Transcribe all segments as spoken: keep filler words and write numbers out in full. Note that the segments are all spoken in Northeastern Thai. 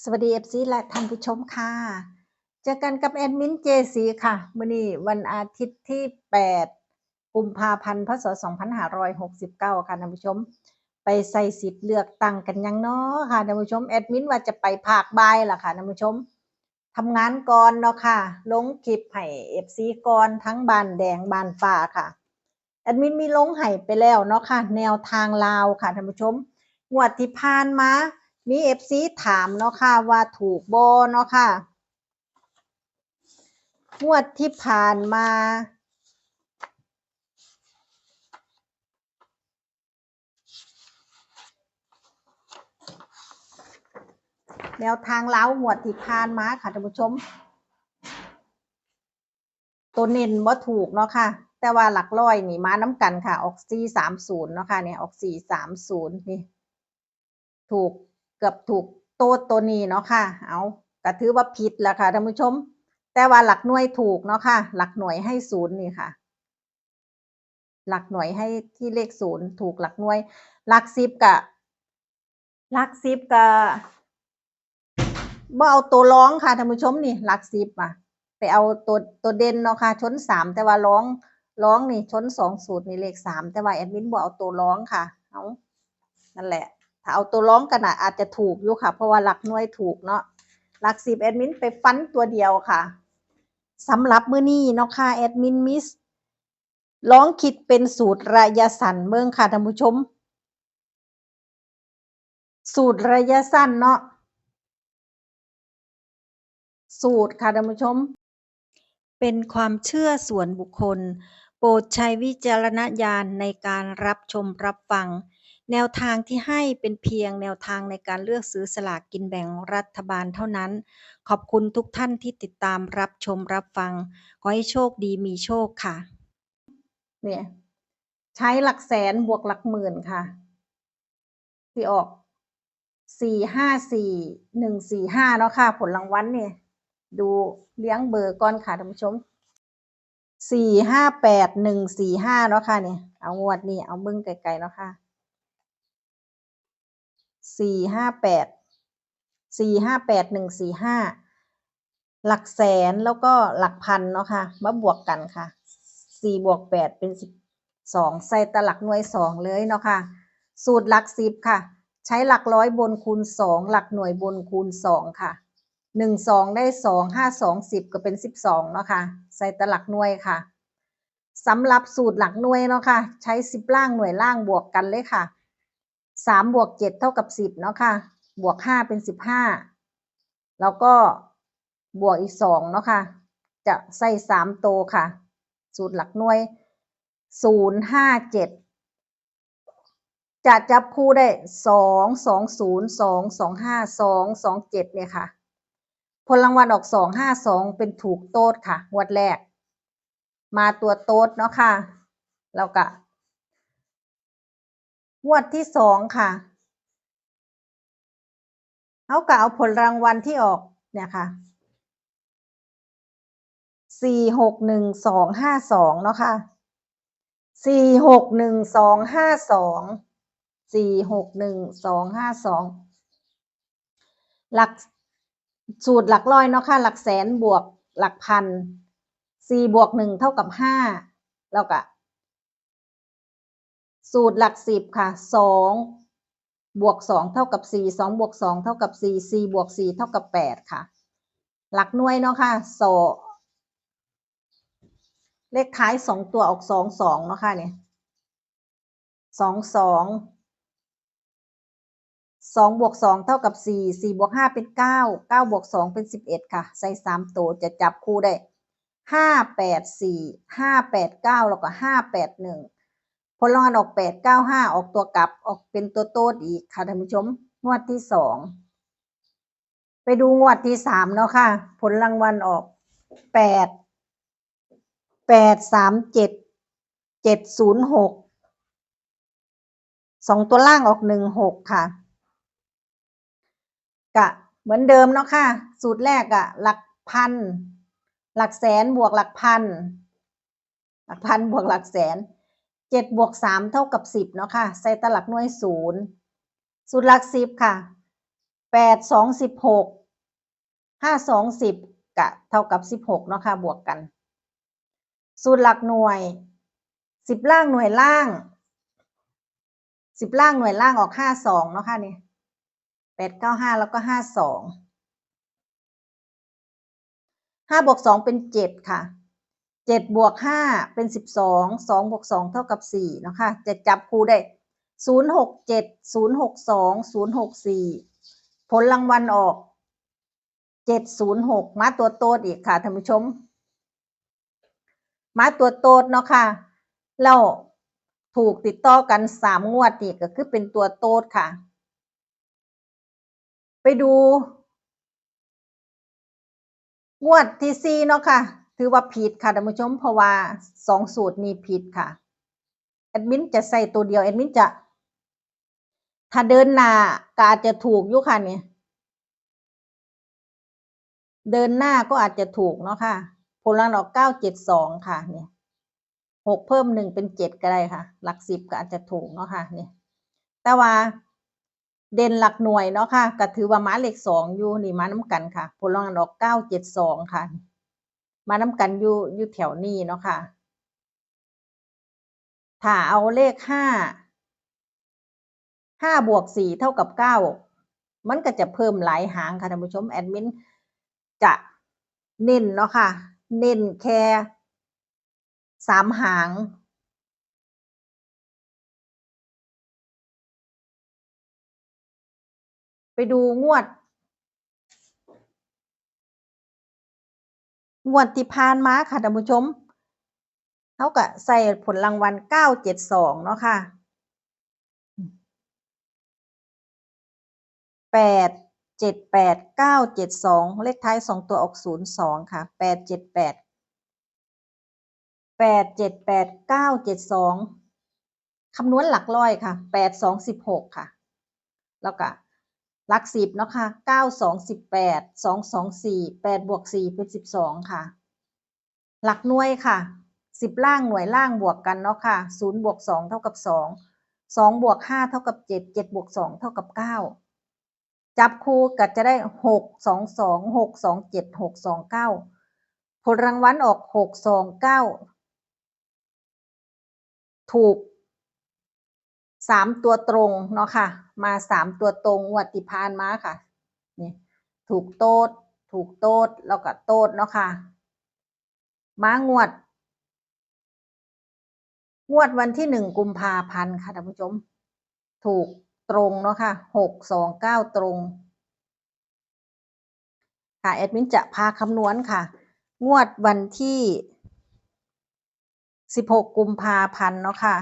สวัสดี เอฟซี และท่านผู้ชมค่ะ เจอกันกับแอดมิน เจ สี ค่ะ มื้อนี้วันอาทิตย์ที่ แปด กุมภาพันธ์ พ.ศ. สองพันห้าร้อยหกสิบเก้า ค่ะท่านผู้ชม ไปใช้สิทธิ์เลือกตั้งกันยังน้อค่ะท่านผู้ชม แอดมินว่าจะไปภาคบ่ายล่ะค่ะท่านผู้ชม ทำงานก่อนเนาะค่ะ ลงคลิปให้ เอฟซี ก่อนทั้งบ้านแดงบ้านฟ้าค่ะ แอดมินมีลงให้ไปแล้วเนาะค่ะ แนวทางลาวค่ะท่านผู้ชม งวดที่ผ่านมา มี เอฟซี ถามเนาะค่ะ ว่าถูกบ่เนาะค่ะ งวดที่ผ่านมา แนวทางลาวงวดที่ผ่านมาค่ะท่านผู้ชม ตัวเน้นบ่ถูกเนาะค่ะ แต่ว่าหลักร้อยนี่มานำกันค่ะ ออก สี่สามศูนย์ เนาะค่ะ เนี่ย ออก สี่สามศูนย์ นี่ ถูก เกือบถูกโต๊ดตัวนี้เนาะค่ะ เอา ก็ถือว่าผิดแล้วค่ะท่านผู้ชม แต่ว่าหลักหน่วยถูกเนาะค่ะ หลักหน่วยให้ศูนย์นี่ค่ะ หลักหน่วยให้ที่เลขศูนย์ ถูกหลักหน่วย หลักสิบกะ หลักสิบกะ บ่เอาตัวรองค่ะท่านผู้ชม นี่หลักสิบอะ ไปเอาตัว ตัวเด่นเนาะค่ะ ชนสาม แต่ว่ารอง รองนี่ชนสองสูตรนี่เลขสาม แต่ว่าแอดมินบ่เอาตัวรองค่ะ เอา นั่นแหละ ถ้าเอาตัวรองกันน่ะ อาจจะถูกอยู่ค่ะ เพราะว่าหลักหน่วยถูกเนาะ หลักสิบแอดมินไปฟันตัวเดียวค่ะ สำหรับมื้อนี้เนาะค่ะ แอดมินมี ลองคิดเป็นสูตรระยะสั้นเบิ่งค่ะท่านผู้ชม สูตรระยะสั้นเนาะ สูตรค่ะท่านผู้ชม เป็นความเชื่อส่วนบุคคล โปรดใช้วิจารณญาณในการรับชมรับฟัง แนวทางที่ให้เป็นเพียงแนวทางในการเลือกซื้อสลากกินแบ่งรัฐบาลเท่านั้น ขอบคุณทุกท่านที่ติดตามรับชมรับฟัง ขอให้โชคดีมีโชคค่ะ เนี่ย ใช้หลักแสนบวกหลักหมื่นค่ะ ที่ออก สี่ห้าสี่ หนึ่งสี่ห้า เนาะค่ะ ผลรางวัลนี่ ดูเรียงเบอร์ก่อนค่ะท่านผู้ชม สี่ห้าแปด หนึ่งสี่ห้า เนาะค่ะ นี่ เอางวดนี้ เอาเบิ่งไกลๆ เนาะค่ะ สี่ห้าแปด สี่ห้าแปด หนึ่งสี่ห้า หลักแสนแล้วก็หลักพันเนาะค่ะ มาบวกกันค่ะ สี่บวกแปดเป็น สิบสอง ใส่แต่หลักหน่วยสองเลยเนาะค่ะ สูตรหลักสิบค่ะ ใช้หลักร้อยบนคูณสอง หลักหน่วยบนคูณสองค่ะ หนึ่งสองได้สอง ห้าสองสิบ ก็เป็นสิบสองเนาะค่ะ ใส่แต่หลักหน่วยค่ะ สำหรับสูตรหลักหน่วยเนาะค่ะ ใช้สิบล่างหน่วยล่างบวกกันเลยค่ะ สามบวกเจ็ดเท่ากับสิบเนาะค่ะ บวกห้าเป็นสิบห้า แล้วก็บวกอีกสองเนาะค่ะ จะใส่สามตัวค่ะ สูตรหลักหน่วย ศูนย์ห้าเจ็ด จะจับคู่ได้ สองสองศูนย์ สองสองห้า สองสองเจ็ด เนี่ยค่ะ ผลรางวัลออก สองห้าสอง เป็นถูกโต๊ดค่ะ งวดแรก มาตัวโต๊ดเนาะค่ะ แล้วก็ งวดที่สองค่ะ เฮาก็เอาผลรางวัลที่ออกเนี่ยค่ะ สี่หกหนึ่งสองห้าสอง เนาะค่ะ สี่หกหนึ่งสองห้าสอง สี่หกหนึ่งสองห้าสอง หลัก สูตรหลักร้อยเนาะค่ะ หลักแสนบวกหลักพัน สี่บวกหนึ่งเท่ากับห้า แล้วก็ สูตรหลักสิบค่ะ สองบวกสองเท่ากับสี่ สองบวกสองเท่ากับสี่ สี่บวกสี่เท่ากับแปดค่ะ หลักหน่วยเนาะค่ะ สอง เลขท้ายสองตัวออก สองสอง เนาะค่ะ เนี่ย สองสอง สองบวกสองเท่ากับสี่ สี่บวกห้าเป็นเก้า เก้าบวกสองเป็นสิบเอ็ดค่ะ ใส่สามตัวจะจับคู่ได้ ห้าแปดสี่ ห้าแปดเก้า แล้วก็ ห้าแปดหนึ่ง ผลรางวัลออก แปดเก้าห้า ออกตัวกลับ ออกเป็นตัวโต๊ดอีกค่ะท่านผู้ชม งวดที่สอง ไปดูงวดที่สามเนาะค่ะ ผลรางวัลออก แปด แปดสามเจ็ด เจ็ดศูนย์หก สองตัวล่างออก หนึ่งหก ค่ะ กะเหมือนเดิมเนาะค่ะ สูตรแรกอะหลักพัน หลักแสนบวกหลักพัน หลักพันบวกหลักแสน เจ็ดบวกสามเท่ากับสิบเนาะค่ะ ใส่แต่หลักหน่วยศูนย์ สูตรหลักสิบค่ะ แปดสองสิบหก ห้าสองสิบ ก็เท่ากับสิบหกเนาะค่ะ บวกกัน สูตรหลักหน่วย สิบล่างหน่วยล่าง สิบล่างหน่วยล่างออกห้าสองเนาะค่ะ นี่ แปดเก้าห้า แล้วก็ห้าสอง ห้าบวกสองเป็นเจ็ดค่ะ เจ็ดบวกห้าเป็นสิบสอง สองบวกสองเท่ากับสี่เนาะค่ะ จะจับคู่ได้ ศูนย์หกเจ็ด ศูนย์หกสอง ศูนย์หกสี่ ผลรางวัลออก เจ็ดศูนย์หก มาตัวโต๊ดอีกค่ะท่านผู้ชม มาตัวโต๊ดเนาะค่ะ แล้วถูกติดต่อกันสามงวดนี่ก็คือเป็นตัวโต๊ดค่ะ ไปดู งวดที่สี่เนาะค่ะ ถือว่าผิดค่ะท่านผู้ชม เพราะว่าสองสูตรนี้ผิดค่ะ แอดมินจะใส่ตัวเดียว แอดมินจะ ถ้าเดินหน้าก็อาจจะถูกอยู่ค่ะเนี่ย เดินหน้าก็อาจจะถูกเนาะค่ะ ผลลัพธ์ออกเก้าเจ็ดสองค่ะ เนี่ย หกเพิ่มหนึ่งเป็นเจ็ดก็ได้ค่ะ หลักสิบก็อาจจะถูกเนาะค่ะ เนี่ย แต่ว่าเด่นหลักหน่วยเนาะค่ะ ก็ถือว่ามาเลขสองอยู่ นี่มานำกันค่ะ ผลลัพธ์ออกเก้าเจ็ดสองค่ะ มานำกันอยู่ อยู่แถวนี้เนาะค่ะ ถ้าเอาเลขห้า ห้าบวกสี่เท่ากับเก้า มันก็จะเพิ่มหลายหางค่ะท่านผู้ชม แอดมินจะเน้นเนาะค่ะ เน้นแค่สามหาง ไปดูงวด งวดที่ผ่านมาค่ะท่านผู้ชม เขาก็ใส่ผลรางวัลเก้าเจ็ดสองเนาะค่ะ แปดเจ็ดแปด เก้าเจ็ดสอง เลขท้ายสองตัวออกศูนย์สองค่ะ แปดเจ็ดแปด แปดเจ็ดแปด เก้าเจ็ดสอง คำนวณหลักร้อยค่ะ แปดสองสิบหกค่ะ แล้วก็หลักสิบเนาะค่ะ เก้าสองสิบแปด สองสองสี่ แปดบวกสี่เป็นสิบสองค่ะ หลักหน่วยค่ะ สิบล่างหน่วยล่างบวกกันเนาะค่ะ ศูนย์บวกสองเท่ากับสอง สองบวกห้าเท่ากับเจ็ด เจ็ดบวกสองเท่ากับเก้า จับคู่ก็จะได้ หกสองสอง หกสองเจ็ด หกสองเก้า ผลรางวัลออก หกสองเก้า ถูกสามตัวตรงเนาะค่ะ มาสามตัวตรงงวดที่ผ่านมาค่ะ นี่ ถูกโต๊ด ถูกโต๊ด แล้วก็โต๊ดเนาะค่ะ มางวด งวดวันที่หนึ่งกุมภาพันธ์ค่ะท่านผู้ชม ถูกตรงเนาะค่ะ หกสองเก้าตรง ค่ะ แอดมินจะพาคำนวณค่ะ งวดวันที่สิบหกกุมภาพันธ์เนาะค่ะ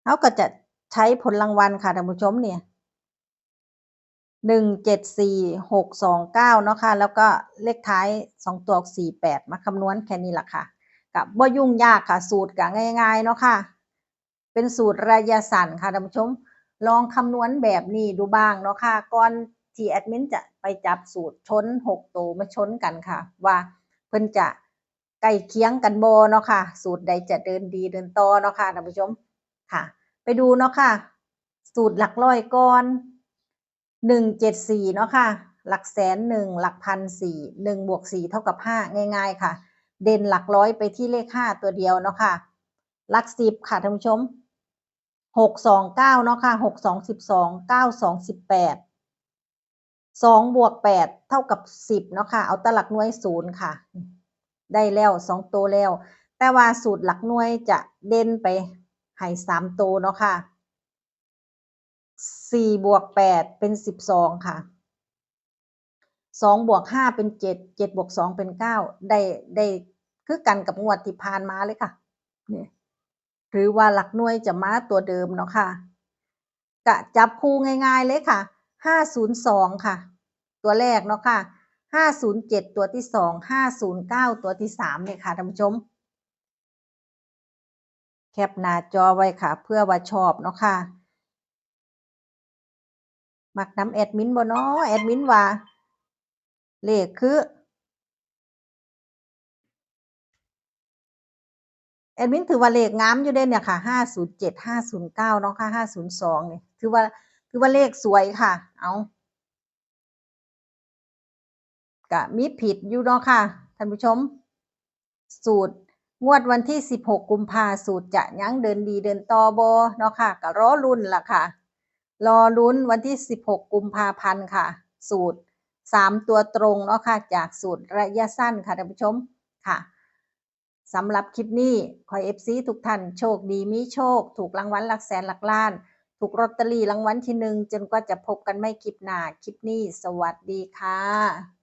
เขาก็จะใช้ผลรางวัลค่ะท่านผู้ชมเนี่ย หนึ่งเจ็ดสี่ หกสองเก้าเนาะค่ะ แล้วก็เลขท้ายสองตัวออกสี่แปด มาคำนวณแค่นี้ล่ะค่ะ ก็บ่ยุ่งยากค่ะ สูตรก็ง่ายๆเนาะค่ะ เป็นสูตรระยะสั้นค่ะท่านผู้ชม ลองคำนวณแบบนี้ดูบ้างเนาะค่ะ ก่อนที่แอดมินจะไปจับสูตรชนหกตัวมาชนกันค่ะ ว่าเพิ่นจะใกล้เคียงกันบ่เนาะค่ะ สูตรใดจะเดินดีเดินต่อเนาะค่ะท่านผู้ชม ค่ะ ไปดูเนาะค่ะ สูตรหลักร้อยก่อน หนึ่งเจ็ดสี่เนาะค่ะ หลักแสนหนึ่ง หลักพันสี่ หนึ่งบวกสี่เท่ากับห้า ง่ายๆค่ะ เด่นหลักร้อยไปที่เลขห้าตัวเดียวเนาะค่ะ หลักสิบค่ะท่านผู้ชม หกสองเก้าเนาะค่ะ หกสองสิบสอง เก้าสองสิบแปด สองบวกแปดเท่ากับสิบเนาะค่ะ เอาแต่หลักหน่วยศูนย์ค่ะ ได้แล้วสองตัวแล้ว แต่ว่าสูตรหลักหน่วยจะเด่นไปให้สามตัวเนาะค่ะ สี่บวกแปดเป็นสิบสองค่ะ สองบวกห้าเป็นเจ็ด เจ็ดบวกสองเป็นเก้า ได้ ได้คือกันกับงวดที่ผ่านมาเลยค่ะ นี่ หรือว่าหลักหน่วยจะมาตัวเดิมเนาะค่ะ กะจับคู่ง่ายๆเลยค่ะ ห้าศูนย์สองค่ะ ตัวแรกเนาะค่ะ ห้าศูนย์เจ็ดตัวที่สอง ห้าศูนย์เก้าตัวที่สามเนี่ยค่ะท่านผู้ชม แคปหน้าจอไว้ค่ะ เพื่อว่าชอบเนาะค่ะ มักนำแอดมินบ่เนาะ แอดมินว่า เลขคือ ดมินถือว่าเลขงามอยู่เด้เนี่ยค่ะ ห้าศูนย์เจ็ด ห้าศูนย์เก้า เนาะค่ะ ห้าศูนย์สอง นี่ ถือว่า ถือว่าเลขสวยค่ะ เอา ก็มีผิดอยู่เนาะค่ะ ท่านผู้ชม สูตรงวดวันที่ สิบหก กุมภา สูตรจะยังเดินดีเดินต่อบ่เนาะค่ะ ก็รอลุ้นล่ะค่ะ รอลุ้นวันที่ สิบหก กุมภาพันธ์ค่ะ สูตร สาม ตัวตรงเนาะค่ะ จากสูตรระยะสั้นค่ะ ท่านผู้ชม ค่ะ สำหรับคลิปนี้ ขอให้ เอฟซี ทุกท่านโชคดีมีโชค ถูกรางวัลหลักแสนหลักล้าน ถูกลอตเตอรี่รางวัลที่หนึ่ง จนกว่าจะพบกันใหม่คลิปหน้า คลิปนี้ สวัสดีค่ะ